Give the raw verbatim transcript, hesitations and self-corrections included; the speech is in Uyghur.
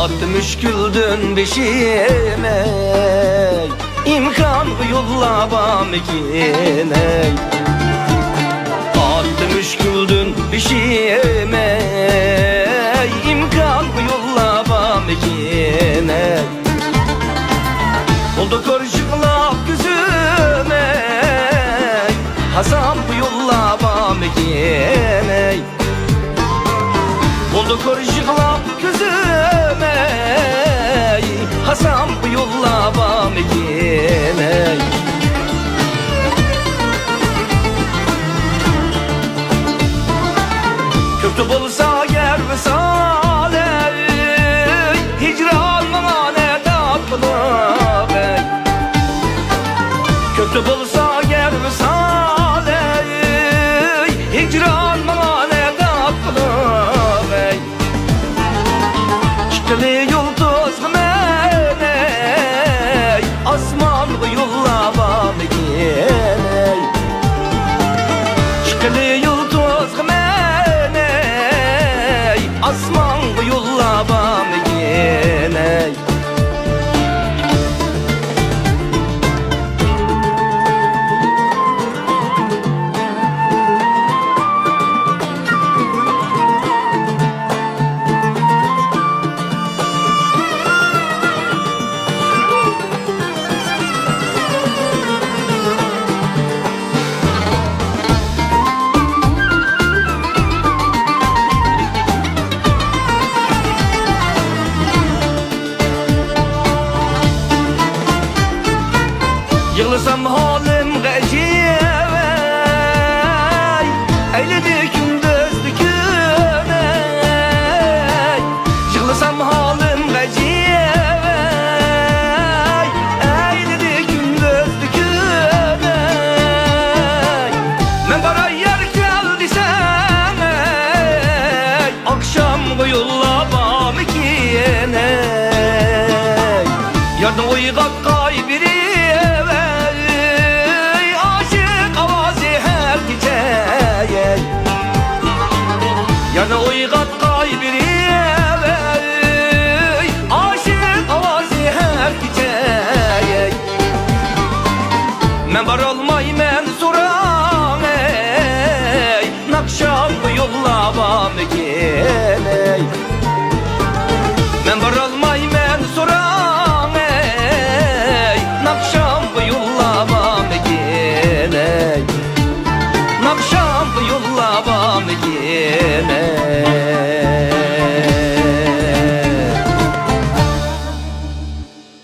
مۈشكۈلدىن بېشىم ئەي، ئىمكانغا يوللار بارمىكىن ئەي؟ قاتتى مۈشكۈلدىن بېشىم ئەي، ئىمكانغا يوللار بارمىكىن ئەي؟ بولدى كور يىغلاپ كۆزۈم ئەي، ھاسامغا يوللار بارمىكىن ئەي؟ بولدى كور يىغلاپ كۆزۈم ئەي، ھاسامغا يوللار بارمىكىن ئەي؟ كۆكتە بولسا يەر ۋىسال ئەي، ھىجران ماڭا نە تاتلىق ئەي؟ كۆكتە بولسا يەر ۋىسال ئەي، ھىجران ماڭا نە تاتلىق ئەي؟ چىققىلى يۇلتۇزغا مەن ئەي، ئاسمانغا يوللار بارمىكىن ئەي؟ چىققىلى يۇلتۇزغا مەن ئەي، ئاسمانغا يوللار بارمىكىن ئەي؟ يىغلىسام ھالىمغا ئەجەب ئەي، ئەيلىدى كۈندۈزنى كۈن ئەي. يىغلىسام ھالىمغا ئەجەب ئەي، ئەيلىدى كۈندۈزنى كۈن ئەي. مەن باراي يەر كەل دېسەم ئەي، ئاخشامغا يوللار بارمىكىن ئەي؟ يارنى ئويغاتقاي بىرى ئەي، ئاشىق ئاۋازى ھەر كېچە ئەي. يارنى ئويغاتقاي بىرى ئەي، ئاشىق ئاۋازى ھەر كېچە ئەي. مەن بارالمايمەن سوراڭ ئەي، ناخشامغا يوللار بارمىكىن ئەي؟